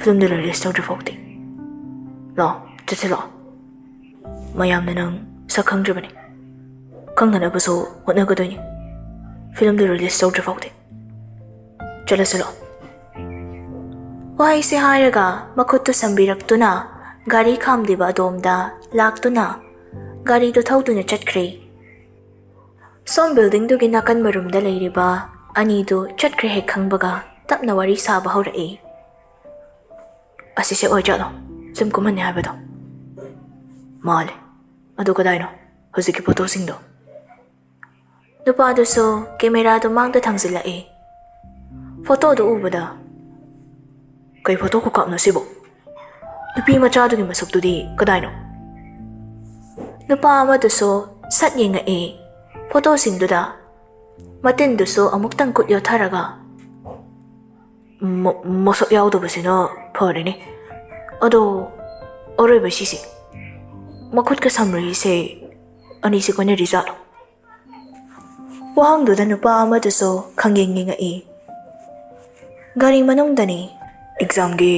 ꯐꯤꯂꯝꯗꯨ ꯔꯤꯂꯤꯁ ꯇꯧꯗ꯭ꯔꯤ ꯐꯥꯎꯗꯤ꯫ ꯂꯥꯛꯑꯣ, ꯆꯠꯁꯤ ꯂꯥꯛꯑꯣ꯫ ꯃꯌꯥꯝꯅ ꯅꯪ ꯁꯛ ꯈꯪꯗ꯭ꯔꯤꯕꯅꯤ꯫ ꯈꯪꯗꯅꯕꯁꯨ ꯍꯣꯠꯅꯒꯗꯣꯏꯅꯤ꯫ ꯐꯤꯂꯝꯗꯨ ꯔꯤꯂꯤꯁ ꯇꯧꯗ꯭ꯔꯤ ꯐꯥꯎꯗꯤ꯫ ꯆꯠꯂꯁꯤ ꯂꯥꯛꯑꯣ꯫" ꯋꯥꯍꯩꯁꯦ ꯍꯥꯏꯔꯒ ꯃꯈꯨꯠꯇꯨ ꯁꯝꯕꯤꯔꯛꯇꯨꯅ ꯒꯥꯔꯤ ꯈꯥꯝꯂꯤꯕ ꯑꯗꯣꯝꯗ ꯂꯥꯛꯇꯨꯅ ꯒꯥꯔꯤꯗꯨ ꯊꯧꯗꯨꯅ ꯆꯠꯈ꯭ꯔꯦ꯫ ꯁꯣꯝ ꯕꯤꯜꯗꯤꯡꯗꯨꯒꯤ ꯅꯥꯀꯟ ꯃꯔꯨꯝꯗ ꯂꯩꯔꯤꯕ ꯑꯅꯤꯗꯨ ꯆꯠꯈ꯭ꯔꯦ ꯍꯦꯛ ꯈꯪꯕꯒ ꯇꯞꯅ ꯋꯥꯔꯤ ꯁꯥꯕ ꯍꯧꯔꯛꯏ꯫ "ꯑꯁꯤꯁꯦ ꯑꯣꯏꯖꯥꯠꯂꯣ ꯁꯨꯝ ꯀꯨꯝꯍꯟꯅꯤ ꯍꯥꯏꯕꯗꯣ?" "ꯃꯥꯜꯂꯦ꯫ ꯑꯗꯨ ꯀꯗꯥꯏꯅꯣ ꯍꯧꯖꯤꯛꯀꯤ ꯐꯣꯇꯣꯁꯤꯡꯗꯣ?" ꯅꯨꯄꯥꯗꯨꯁꯨ ꯀꯦꯃꯦꯔꯥꯗꯨ ꯃꯥꯡꯗ ꯊꯥꯡꯖꯤꯜꯂꯛꯏ꯫ ꯐꯣꯇꯣꯗꯨ ꯎꯕꯗ, "ꯀꯩ ꯐꯣꯇꯣ ꯈꯨꯀꯥꯞꯅꯣ ꯁꯤꯕꯣ? ꯅꯨꯄꯤ ꯃꯆꯥꯗꯨꯒꯤ ꯃꯁꯛꯇꯨꯗꯤ ꯀꯗꯥꯏꯅꯣ?" ꯅꯨꯄꯥ ꯑꯃꯗꯨꯁꯨ ꯁꯠ ꯌꯦꯡꯉꯛꯏ ꯐꯣꯇꯣꯁꯤꯡꯗꯨꯗ꯫ ꯃꯇꯤꯟꯗꯨꯁꯨ ꯑꯃꯨꯛꯇꯪ ꯈꯨꯠ ꯌꯣꯠꯊꯔꯒ, "ꯃ-, ꯃꯁꯛ ꯌꯥꯎꯗꯕꯁꯤꯅ ꯐꯔꯦꯅꯦ꯫ ꯑꯗꯣ ꯑꯔꯣꯏꯕ ꯁꯤꯁꯦ, ꯃꯈꯨꯠꯀ ꯁꯝꯅꯔꯤꯁꯦ ꯑꯅꯤꯁꯤ ꯀꯣꯏꯅꯔꯤꯖꯥꯠꯂꯣ?" ꯋꯥꯍꯪꯗꯨꯗ ꯅꯨꯄꯥ ꯑꯃꯗꯨꯁꯨ ꯈꯪꯌꯦꯡ ꯌꯦꯡꯉꯛꯏ꯫ ꯒꯥꯔꯤ ꯃꯅꯨꯡꯗꯅꯤ꯫ "ꯑꯦꯛꯖꯥꯝꯒꯤ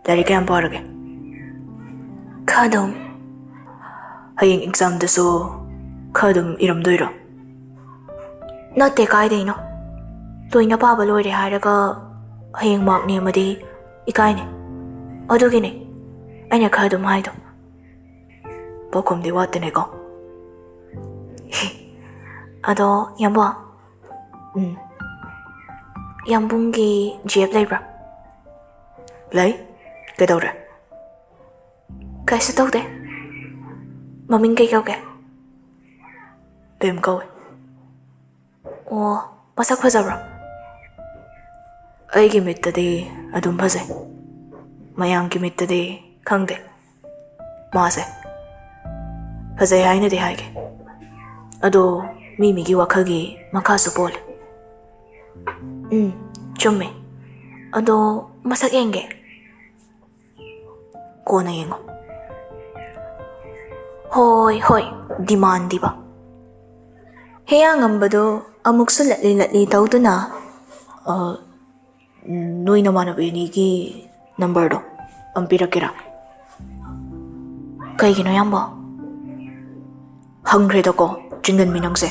ꯂꯥꯏꯔꯤꯛ ꯀꯌꯥꯝ ꯄꯥꯔꯒꯦ?" "ꯈꯥꯗꯧ꯫" "ꯍꯌꯦꯡ ꯑꯦꯛꯖꯥꯝꯗꯁꯨ ꯈꯔ ꯑꯗꯨꯝ ꯏꯔꯝꯗꯣꯏꯔꯣ? ꯅꯠꯇꯦ, ꯀꯥꯏꯗꯩꯅꯣ? ꯂꯣꯏꯅ ꯄꯥꯕ ꯂꯣꯏꯔꯦ ꯍꯥꯏꯔꯒ ꯍꯌꯦꯡ ꯃꯥꯔꯛ ꯅꯦꯝꯃꯗꯤ ꯏꯀꯥꯏꯅꯦ꯫ ꯑꯗꯨꯒꯤꯅꯦ ꯑꯩꯅ ꯈꯔ ꯑꯗꯨꯝ ꯍꯥꯏꯗꯣ꯫ ꯄꯥꯎꯈꯨꯝꯗꯤ ꯋꯥꯠꯇꯅꯦꯀꯣ꯫ ꯑꯗꯣ ꯌꯥꯝꯕꯣ, ꯎꯝ, ꯌꯥꯝꯕꯨꯡꯒꯤ ꯖꯦꯞ ꯂꯩꯕ꯭ꯔꯥ? ꯂꯩ꯫ ꯀꯩꯗꯧꯔꯦ? ꯀꯩꯁꯨ ꯇꯧꯗꯦ꯫ ꯃꯃꯤꯡ ꯀꯩ ꯀꯧꯒꯦ? ꯄꯦꯝ ꯀꯧꯋꯦ꯫ ꯑꯣ, ꯃꯁꯛ ꯐꯖꯕ꯭ꯔꯣ? ꯑꯩꯒꯤ ꯃꯤꯠꯇꯗꯤ ꯑꯗꯨꯝ ꯐꯖꯩ, ꯃꯌꯥꯝꯒꯤ ꯃꯤꯠꯇꯗꯤ ꯈꯪꯗꯦ꯫ ꯃꯥꯁꯦ ꯐꯖꯩ ꯍꯥꯏꯅꯗꯤ ꯍꯥꯏꯒꯦ, ꯑꯗꯣ ꯃꯤ ꯃꯤꯒꯤ ꯋꯥꯈꯜꯒꯤ ꯃꯈꯥꯁꯨ ꯄꯣꯜꯂꯦ꯫ ꯎꯝ, ꯆꯨꯝꯃꯦ꯫ ꯑꯗꯣ ꯃꯁꯛ ꯌꯦꯡꯒꯦ꯫ ꯀꯣꯟꯅ ꯌꯦꯡꯉꯣ꯫ ꯍꯣꯏ ꯍꯣꯏ, ꯗꯤꯃꯥꯟꯗꯤꯕ꯫ ꯍꯦꯌꯥꯡꯉꯝꯕꯗꯣ ꯑꯃꯨꯛꯁꯨ ꯂꯠꯂꯤ ꯂꯠꯂꯤ ꯇꯧꯗꯨꯅ, "ꯑ, ꯅꯣꯏ ꯅꯃꯥꯟꯅꯕꯤ ꯑꯅꯤꯒꯤ ꯅꯝꯕꯔꯗꯣ ꯑꯝ ꯄꯤꯔꯛꯀꯦꯔꯥ?" "ꯀꯩꯒꯤꯅꯣ ꯌꯥꯝꯕ?" "ꯍꯪꯈ꯭ꯔꯦꯗꯀꯣ, ꯆꯤꯡꯒꯟꯕꯤ ꯅꯪꯁꯦ꯫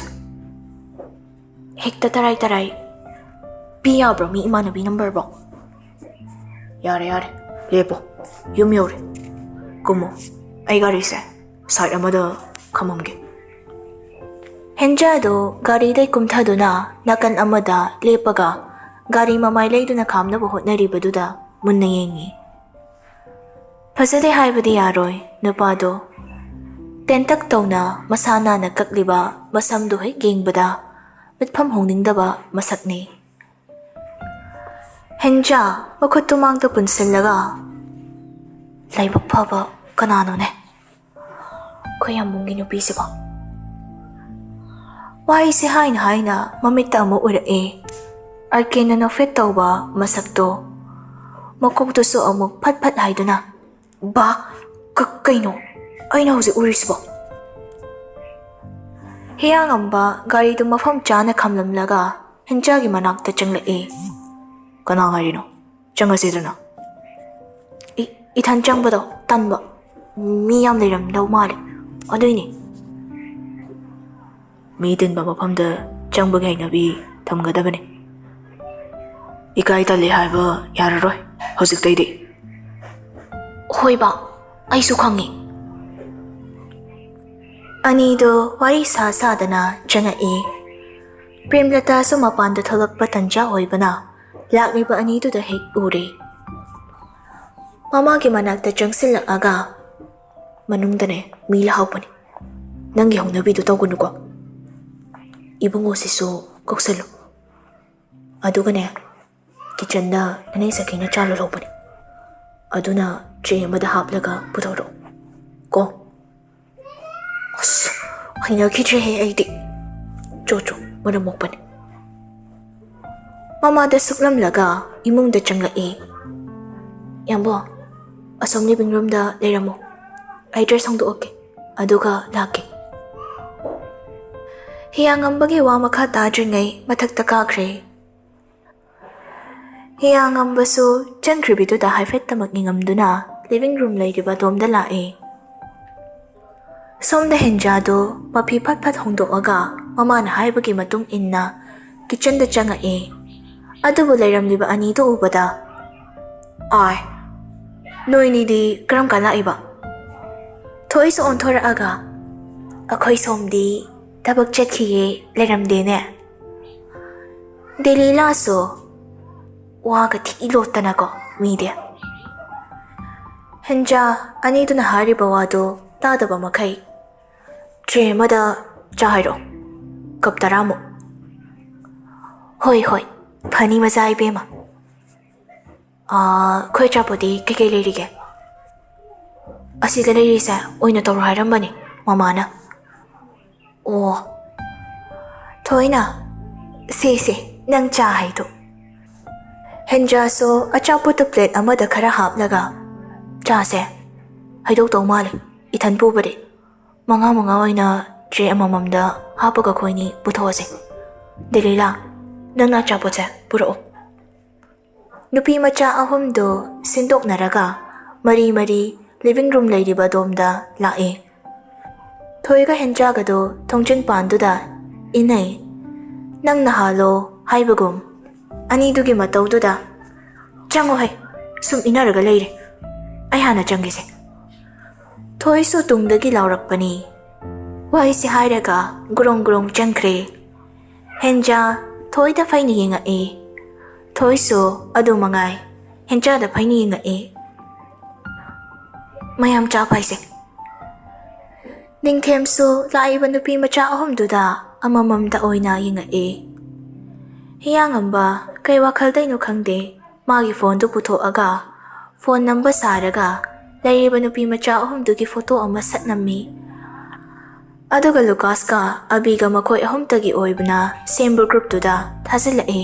ꯍꯦꯛꯇ ꯇꯔꯥꯏ ꯇꯔꯥꯏ ꯄꯤ ꯌꯥꯕ꯭ꯔꯣ ꯃꯤ ꯏꯃꯥꯟꯅꯕꯤ ꯅꯝꯕꯔꯕꯣ?" "ꯌꯥꯔꯦ ꯌꯥꯔꯦ, ꯂꯦꯞꯄꯣ, ꯌꯨꯝ ꯌꯧꯔꯦ, ꯀꯨꯝꯃꯣ, ꯑꯩ ꯒꯥꯔꯤꯁꯦ ꯁꯥꯏꯠ ꯑꯃꯗ ꯈꯝꯃꯝꯒꯦ꯫" ꯍꯦꯟꯖꯥꯗꯨ ꯒꯥꯔꯤꯗꯩ ꯀꯨꯝꯊꯗꯨꯅ ꯅꯥꯀꯟ ꯑꯃꯗ ꯂꯦꯞꯄꯒ ꯒꯥꯔꯤ ꯃꯃꯥꯏ ꯂꯩꯗꯨꯅ ꯈꯥꯝꯅꯕ ꯍꯣꯠꯅꯔꯤꯕꯗꯨꯗ ꯃꯨꯟꯅ ꯌꯦꯡꯉꯤ꯫ ꯐꯖꯗꯦ ꯍꯥꯏꯕꯗꯤ ꯌꯥꯔꯣꯏ ꯅꯨꯄꯥꯗꯣ꯫ ꯇꯦꯟꯇꯛ ꯇꯧꯅ ꯃꯁꯥ ꯅꯥꯟꯅ ꯀꯛꯂꯤꯕ ꯃꯁꯝꯗꯨ ꯍꯦꯛ ꯌꯦꯡꯕꯗ ꯃꯤꯠꯐꯝ ꯍꯣꯡꯅꯤꯡꯗꯕ ꯃꯁꯛꯅꯤ꯫ ꯍꯦꯟꯖꯥ ꯃꯈꯨꯠꯇꯨ ꯃꯥꯡꯗ ꯄꯨꯟꯁꯤꯜꯂꯒ, "ꯂꯥꯏꯕꯛ ꯐꯕ ꯀꯅꯥꯅꯣꯅꯦ? ꯑꯩꯈꯣꯏ ꯌꯥꯝꯕꯨꯡꯒꯤ ꯅꯨꯄꯤꯁꯤꯕꯣ?" ꯋꯥꯍꯩꯁꯦ ꯍꯥꯏꯅ ꯍꯥꯏꯅ ꯃꯃꯤꯠꯇ ꯑꯃꯨꯛ ꯎꯔꯛꯑꯦ ꯑꯥꯔ ꯀꯦꯅ ꯅꯣꯛꯐꯦꯠ ꯇꯧꯕ ꯃꯁꯛꯇꯣ꯫ ꯃꯀꯣꯛꯇꯨꯁꯨ ꯑꯃꯨꯛ ꯐꯠ ꯐꯠ ꯍꯥꯏꯗꯨꯅ, "ꯕꯥ, ꯀ-, ꯀꯩꯅꯣ ꯑꯩꯅ ꯍꯧꯖꯤꯛ ꯎꯔꯤꯁꯤꯕꯣ?" ꯍꯤꯌꯥꯡꯉꯝꯕ ꯒꯥꯔꯤꯗꯨ ꯃꯐꯝ ꯆꯥꯅ ꯈꯝꯂꯝꯂꯒ ꯍꯦꯟꯖꯥꯒꯤ ꯃꯅꯥꯛꯇ ꯆꯪꯂꯛꯏ꯫ "ꯀꯅꯥ ꯉꯥꯏꯔꯤꯅꯣ? ꯆꯪꯉꯁꯤꯗꯅ꯫" "ꯏ-, ꯏꯊꯟ ꯆꯪꯕꯗꯣ ꯇꯟꯕ, ꯃꯤ ꯌꯥꯝ ꯂꯩꯔꯝꯗꯧ ꯃꯥꯜꯂꯦ, ꯑꯗꯨꯏꯅꯦ꯫" ꯃꯤ ꯇꯤꯟꯕ ꯃꯐꯝꯗ ꯆꯪꯕꯒꯤ ꯍꯩꯅꯕꯤ ꯊꯝꯒꯗꯕꯅꯤ꯫ ꯏꯀꯥꯏ ꯇꯜꯂꯤ ꯍꯥꯏꯕ ꯌꯥꯔꯔꯣꯏ ꯍꯧꯖꯤꯛꯇꯩꯗꯤ꯫ ꯍꯣꯏꯕ, ꯑꯩꯁꯨ ꯈꯪꯉꯤ꯫ ꯑꯅꯤꯗꯣ ꯋꯥꯔꯤ ꯁꯥ ꯁꯥꯗꯅ ꯆꯪꯉꯛꯏ꯫ ꯄ꯭ꯔꯦꯝꯂꯇꯥꯁꯨ ꯃꯄꯥꯟꯗ ꯊꯣꯛꯂꯛꯄ ꯇꯟꯖꯥ ꯑꯣꯏꯕꯅ ꯂꯥꯛꯂꯤꯕ ꯑꯅꯤꯗꯨꯗ ꯍꯦꯛ ꯎꯔꯦ꯫ ꯃꯃꯥꯒꯤ ꯃꯅꯥꯛꯇ ꯆꯪꯁꯤꯜꯂꯛꯑꯒ, "ꯃꯅꯨꯡꯗꯅꯦ ꯃꯤ ꯂꯥꯛꯍꯧꯕꯅꯤ, ꯅꯪꯒꯤ ꯍꯧꯅꯕꯤꯗꯨ ꯇꯧꯒꯅꯨꯀꯣ꯫ ꯏꯕꯨꯡꯉꯣꯁꯤꯁꯨ ꯀꯧꯁꯜꯂꯨ꯫ ꯑꯗꯨꯒꯅꯦ, ꯀꯤꯠꯆꯟꯗ ꯅꯅꯦ ꯁꯈꯤꯅ ꯆꯥ ꯂꯣꯜꯍꯧꯕꯅꯤ, ꯑꯗꯨꯅ ꯇ꯭ꯔꯦ ꯑꯃꯗ ꯍꯥꯞꯂꯒ ꯄꯨꯊꯣꯔꯛꯑꯣ ꯀꯣ꯫" ꯑꯁ, ꯍꯩꯅꯈꯤꯗ꯭ꯔꯦꯍꯦ ꯑꯩꯗꯤ꯫ ꯆꯣ ꯆꯣ, ꯃꯔꯝ ꯃꯣꯛꯄꯅꯤ꯫ ꯃꯃꯥꯗ ꯁꯨꯛꯂꯝꯂꯒ ꯏꯃꯨꯡꯗ ꯆꯪꯂꯛꯏ꯫ "ꯌꯥꯝꯕꯣ, ꯑꯁꯣꯝ ꯂꯤꯚꯤꯡ ꯔꯨꯝꯗ ꯂꯩꯔꯝꯃꯣ, ꯑꯩ ꯗ꯭ꯔꯦꯁ ꯍꯣꯡꯗꯣꯛꯑꯒꯦ, ꯑꯗꯨꯒ ꯂꯥꯛꯀꯦ꯫" ꯍꯤꯌꯥꯉꯝꯕꯒꯤ ꯋꯥ ꯃꯈꯥ ꯇꯥꯗ꯭ꯔꯤꯉꯩ ꯃꯊꯛꯇ ꯀꯥꯈ꯭ꯔꯦ꯫ ꯍꯤꯌꯥꯉꯝꯕꯁꯨ ꯆꯪꯈ꯭ꯔꯤꯕꯤꯗꯨꯗ ꯍꯥꯏꯐꯦꯠꯇꯃꯛ ꯅꯤꯡꯉꯝꯗꯨꯅ ꯂꯤꯚꯤꯡ ꯔꯨꯝ ꯂꯩꯔꯤꯕ ꯑꯗꯣꯝꯗ ꯂꯥꯛꯑꯦ꯫ ꯁꯣꯝꯗ ꯍꯦꯟꯖꯥꯗꯣ ꯃꯐꯤ ꯐꯠ ꯐꯠ ꯍꯣꯡꯗꯣꯛꯑꯒ ꯃꯃꯥꯅ ꯍꯥꯏꯕꯒꯤ ꯃꯇꯨꯡ ꯏꯟꯅ ꯀꯤꯠꯆꯟꯗ ꯆꯪꯉꯛꯑꯦ꯫ ꯑꯗꯨꯕꯨ ꯂꯩꯔꯝꯂꯤꯕ ꯑꯅꯤꯗꯨ ꯎꯕꯗ, "ꯑꯥꯏ, ꯅꯣꯏꯅꯤꯗꯤ ꯀꯔꯝ ꯀꯥꯟ ꯂꯥꯛꯏꯕ?" ꯊꯣꯏꯁꯨ ꯑꯣꯟꯊꯣꯔꯛꯑꯒ, "ꯑꯩꯈꯣꯏ ꯁꯣꯝꯗꯤ ꯊꯕꯛ ꯆꯠꯈꯤꯌꯦ, ꯂꯩꯔꯝꯗꯦꯅꯦ꯫" ꯗꯦꯂꯤꯂꯥꯁꯨ ꯋꯥꯒ ꯊꯤ ꯂꯣꯠꯇꯅꯀꯣ ꯃꯤꯗꯤ꯫ ꯍꯦꯟꯖꯥ ꯑꯅꯤꯗꯨꯅ ꯍꯥꯏꯔꯤꯕ ꯋꯥꯗꯨ ꯇꯥꯗꯕ ꯃꯈꯩ, "ꯇ꯭ꯔꯦ ꯑꯃꯗ ꯆꯥ ꯍꯩꯔꯛꯑꯣ, ꯀꯞ ꯇꯔꯥꯃꯨꯛ꯫" "ꯍꯣꯏ ꯍꯣꯏ, ꯐꯅꯤ ꯃꯆꯥ ꯏꯕꯦꯝꯃ꯫ ꯑꯥ, ꯑꯩꯈꯣꯏ ꯑꯆꯥꯄꯣꯠꯇꯤ ꯀꯩꯀꯩ ꯂꯩꯔꯤꯒꯦ?" "ꯑꯁꯤꯗ ꯂꯩꯔꯤꯁꯦ ꯑꯣꯏꯅ ꯇꯧꯔꯣ ꯍꯥꯏꯔꯝꯕꯅꯤ ꯃꯃꯥꯅ꯫" "ꯑꯣ, ꯊꯣꯏꯅ, ꯁꯦ ꯁꯦ, ꯅꯪ ꯆꯥ ꯍꯩꯗꯣ꯫" ꯍꯦꯟꯖꯥꯁꯨ ꯑꯆꯥꯄꯣꯠꯇꯨ ꯄ꯭ꯂꯦꯠ ꯑꯃꯗ ꯈꯔ ꯍꯥꯞꯂꯒ, "ꯆꯥꯁꯦ ꯍꯩꯗꯣꯛꯇꯧ ꯃꯥꯜꯂꯦ, ꯏꯊꯟ ꯄꯨꯕꯗꯤ꯫ ꯃꯉꯥ ꯃꯉꯥ ꯑꯣꯏꯅ ꯇ꯭ꯔꯦ ꯑꯃꯃꯝꯗ ꯍꯥꯞꯄꯒ ꯑꯩꯈꯣꯏꯅꯤ ꯄꯨꯊꯣꯛꯑꯁꯦ꯫ ꯗꯦꯂꯤꯂꯥ, ꯅꯪꯅ ꯑꯆꯥꯄꯣꯠꯁꯦ ꯄꯨꯔꯛꯑꯣ꯫" ꯅꯨꯄꯤ ꯃꯆꯥ ꯑꯍꯨꯝꯗꯨ ꯁꯤꯟꯗꯣꯛꯅꯔꯒ ꯃꯔꯤ ꯃꯔꯤ ꯂꯤꯚꯤꯡ ꯔꯨꯝ ꯂꯩꯔꯤꯕ ꯑꯗꯣꯝꯗ ꯂꯥꯛꯑꯦ꯫ ꯊꯣꯏꯒ ꯍꯦꯟꯖꯥꯒꯗꯣ ꯊꯣꯡꯖꯤꯟ ꯄꯥꯟꯗꯨꯗ ꯏꯟꯅꯩ꯫ ꯅꯪꯅ ꯍꯥꯜꯂꯣ ꯍꯥꯏꯕꯒꯨꯝ ꯑꯅꯤꯗꯨꯒꯤ ꯃꯇꯧꯗꯨꯗ, "ꯆꯪꯉꯣꯍꯦ, ꯁꯨꯝ ꯏꯟꯅꯔꯒ ꯂꯩꯔꯦ꯫ ꯑꯩ ꯍꯥꯟꯅ ꯆꯪꯒꯦꯁꯦ꯫" ꯊꯣꯏꯁꯨ ꯇꯨꯡꯗꯒꯤ ꯂꯥꯎꯔꯛꯄꯅꯤ꯫ ꯋꯥꯍꯩꯁꯦ ꯍꯥꯏꯔꯒ ꯒ꯭ꯔꯣꯡ ꯒ꯭ꯔꯣꯡ ꯆꯪꯈ꯭ꯔꯦ꯫ ꯍꯦꯟꯖꯥ ꯊꯣꯏꯗ ꯐꯩꯅ ꯌꯦꯡꯉꯛꯏ꯫ ꯊꯣꯏꯁꯨ ꯑꯗꯨ ꯃꯉꯥꯏ, ꯍꯦꯟꯖꯥꯗ ꯐꯩꯅ ꯌꯦꯡꯉꯛꯏ꯫ ꯃꯌꯥꯝ ꯆꯥ ꯐꯥꯏꯁꯦ꯫ ꯅꯤꯡꯊꯦꯝꯁꯨ ꯂꯥꯛꯏꯕ ꯅꯨꯄꯤ ꯃꯆꯥ ꯑꯍꯨꯝꯗꯨꯗ ꯑꯃꯃꯝꯇ ꯑꯣꯏꯅ ꯌꯦꯡꯉꯛꯏ꯫ ꯍꯤꯌꯥꯡꯉꯝꯕ ꯀꯩ ꯋꯥꯈꯜꯗꯩꯅꯣ ꯈꯪꯗꯦ, ꯃꯥꯒꯤ ꯐꯣꯟꯗꯨ ꯄꯨꯊꯣꯛꯑꯒ ꯐꯣꯟ ꯅꯝꯕ ꯁꯥꯔꯒ ꯂꯩꯔꯤꯕ ꯅꯨꯄꯤ ꯃꯆꯥ ꯑꯍꯨꯝꯗꯨꯒꯤ ꯐꯣꯇꯣ ꯑꯃ ꯁꯠ ꯅꯝꯃꯤ꯫ ꯑꯗꯨꯒ ꯂꯨꯀꯥꯁꯀ ꯑꯕꯤꯒ ꯃꯈꯣꯏ ꯑꯍꯨꯝꯇꯒꯤ ꯑꯣꯏꯕꯅ ꯁꯦꯝꯕ ꯒ꯭ꯔꯨꯞꯇꯨꯗ ꯊꯥꯖꯤꯜꯂꯛꯏ꯫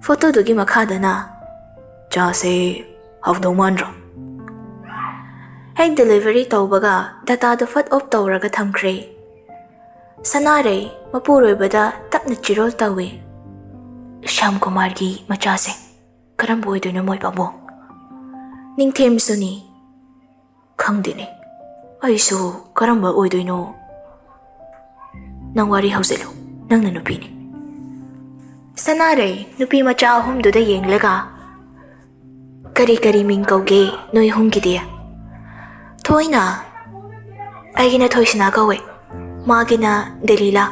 ꯐꯣꯇꯣꯗꯨꯒꯤ ꯃꯈꯥꯗꯅ, "ꯆꯥꯁꯦ ꯍꯥꯎꯗꯧ ꯃꯥꯟꯗ꯭ꯔꯣ?" ꯍꯦꯛ ꯗꯦꯂꯤꯚꯔꯤ ꯇꯧꯕꯒ ꯗꯇꯥꯗꯨ ꯐꯠ ꯑꯣꯐ ꯇꯧꯔꯒ ꯊꯝꯈ꯭ꯔꯦ꯫ ꯁꯅꯥꯔꯩ ꯃꯄꯨꯔꯣꯏꯕꯗ ꯇꯞꯅ ꯆꯤꯔꯣꯜ ꯇꯧꯏ꯫ "ꯁ꯭ꯌꯥꯝ ꯀꯨꯃꯥꯔꯒꯤ ꯃꯆꯥꯁꯦ ꯀꯔꯝꯕ ꯑꯣꯏꯗꯣꯏꯅꯣ, ꯃꯣꯏ ꯄꯥꯕꯨꯡ?" ꯅꯤꯡꯊꯦꯝꯁꯨꯅꯤ꯫ "ꯈꯪꯗꯦꯅꯦ, ꯑꯩꯁꯨ ꯀꯔꯝꯕ ꯑꯣꯏꯗꯣꯏꯅꯣ꯫ ꯅꯪ ꯋꯥꯔꯤ ꯍꯧꯖꯤꯜꯂꯨ, ꯅꯪꯅ ꯅꯨꯄꯤꯅꯤ꯫" ꯁꯅꯥꯔꯩ ꯅꯨꯄꯤ ꯃꯆꯥ ꯑꯍꯨꯝꯗꯨꯗ ꯌꯦꯡꯂꯒ, "ꯀꯔꯤ ꯀꯔꯤ ꯃꯤꯡ ꯀꯧꯒꯦ ꯅꯣꯏ ꯑꯍꯨꯝꯒꯤꯗꯤ?" ꯊꯣꯏꯅ, "ꯑꯩꯒꯤꯅ ꯊꯣꯏꯁꯅꯥ ꯀꯧꯋꯦ, ꯃꯥꯒꯤꯅ ꯗꯦꯂꯤꯂꯥ,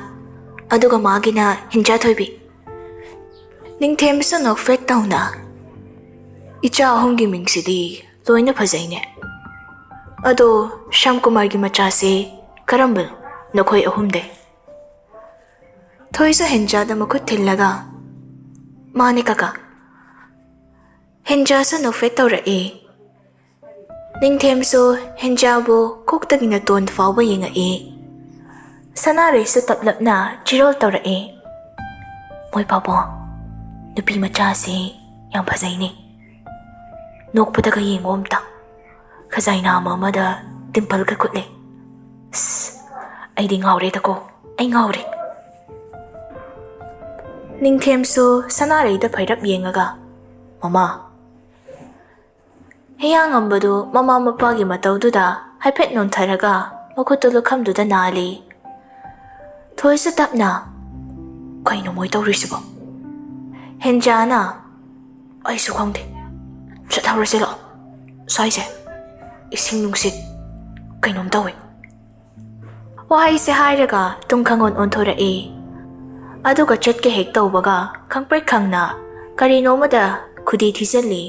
ꯑꯗꯨꯒ ꯃꯥꯒꯤꯅ ꯍꯤꯟꯖꯥꯊꯣꯏꯕꯤ꯫" ꯅꯤꯡꯊꯦꯝꯕꯁꯨ ꯅꯣꯛꯐꯦꯠ ꯇꯧꯅ, "ꯏꯆꯥ ꯑꯍꯨꯝꯒꯤ ꯃꯤꯡꯁꯤꯗꯤ ꯂꯣꯏꯅ ꯐꯖꯩꯅꯦ꯫ ꯑꯗꯣ ꯁ꯭ꯌꯥꯝ ꯀꯨꯃꯥꯔꯒꯤ ꯃꯆꯥꯁꯦ ꯀꯔꯝꯕꯅꯣ ꯅꯈꯣꯏ ꯑꯍꯨꯝꯗꯩ?" ꯊꯣꯏꯁꯨ ꯍꯦꯟꯖꯥꯗ ꯃꯈꯨꯠ ꯊꯤꯜꯂꯒ, "ꯃꯥꯅꯦ ꯀꯀꯥ꯫" ꯍꯦꯟꯖꯥꯁꯨ ꯅꯣꯛꯐꯦꯠ ꯇꯧꯔꯛꯏ꯫ ꯅꯤꯡꯊꯦꯝꯁꯨ ꯍꯦꯟꯖꯥꯕꯨ ꯀꯣꯛꯇꯒꯤꯅ ꯇꯣꯟ ꯐꯥꯎꯕ ꯌꯦꯡꯉꯛꯏ꯫ ꯁꯅꯥꯔꯩꯁꯨ ꯇꯞꯂꯞꯅ ꯆꯤꯔꯣꯜ ꯇꯧꯔꯛꯏ꯫ "ꯃꯣꯏ ꯄꯥꯕꯨꯡ, ꯅꯨꯄꯤ ꯃꯆꯥꯁꯤ ꯌꯥꯝ ꯐꯖꯩꯅꯦ꯫ ꯅꯣꯛꯄꯗꯒ ꯌꯦꯡꯉꯣ ꯑꯝꯇ꯫ ꯈꯖꯥꯏ ꯅꯥꯝꯃ ꯑꯃꯗ ꯗꯤꯝꯄꯜꯒ ꯀꯨꯠꯂꯦ꯫ ꯑꯁ, ꯑꯩꯗꯤ ꯉꯥꯎꯔꯦꯗꯀꯣ, ꯑꯩ ꯉꯥꯎꯔꯦ꯫" ꯅꯤꯡꯊꯦꯝꯁꯨ ꯁꯅꯥꯔꯩꯗ ꯐꯩꯔꯞ ꯌꯦꯡꯉꯒ, "ꯃꯃꯥ꯫" ꯍꯤꯌꯥꯡꯉꯝꯕꯗꯨ ꯃꯃꯥ ꯃꯄꯥꯒꯤ ꯃꯇꯧꯗꯨꯗ ꯍꯥꯏꯐꯦꯠ ꯅꯣꯟꯊꯔꯒ ꯃꯈꯨꯠꯇꯨ ꯂꯨꯈꯝꯗꯨꯗ ꯅꯥꯜꯂꯤ꯫ ꯊꯣꯏꯁꯨ ꯇꯞꯅ, "ꯀꯩꯅꯣ ꯃꯣꯏ ꯇꯧꯔꯤꯁꯤꯕꯣ?" ꯍꯦꯟꯖꯥꯅ, "ꯑꯩꯁꯨ ꯈꯪꯗꯦ, ꯆꯠꯍꯧꯔꯁꯤ ꯂꯥꯛꯑꯣ꯫ ꯁ꯭ꯋꯥꯏꯁꯦ ꯏꯁꯤꯡ ꯅꯨꯡꯁꯤꯠ ꯀꯩꯅꯣꯝ ꯇꯧꯋꯦ"꯫ ꯋꯥꯍꯩꯁꯦ ꯍꯥꯏꯔꯒ ꯇꯨꯡ ꯈꯪꯑꯣꯟ ꯑꯣꯟꯊꯣꯔꯛꯏ꯫ ꯑꯗꯨꯒ ꯆꯠꯀꯦ ꯍꯦꯛ ꯇꯧꯕꯒ ꯈꯪꯄ꯭ꯔꯦꯛ ꯈꯪꯅ ꯀꯔꯤꯅꯣꯃꯗ ꯈꯨꯗꯤ ꯊꯤꯖꯤꯜꯂꯤ꯫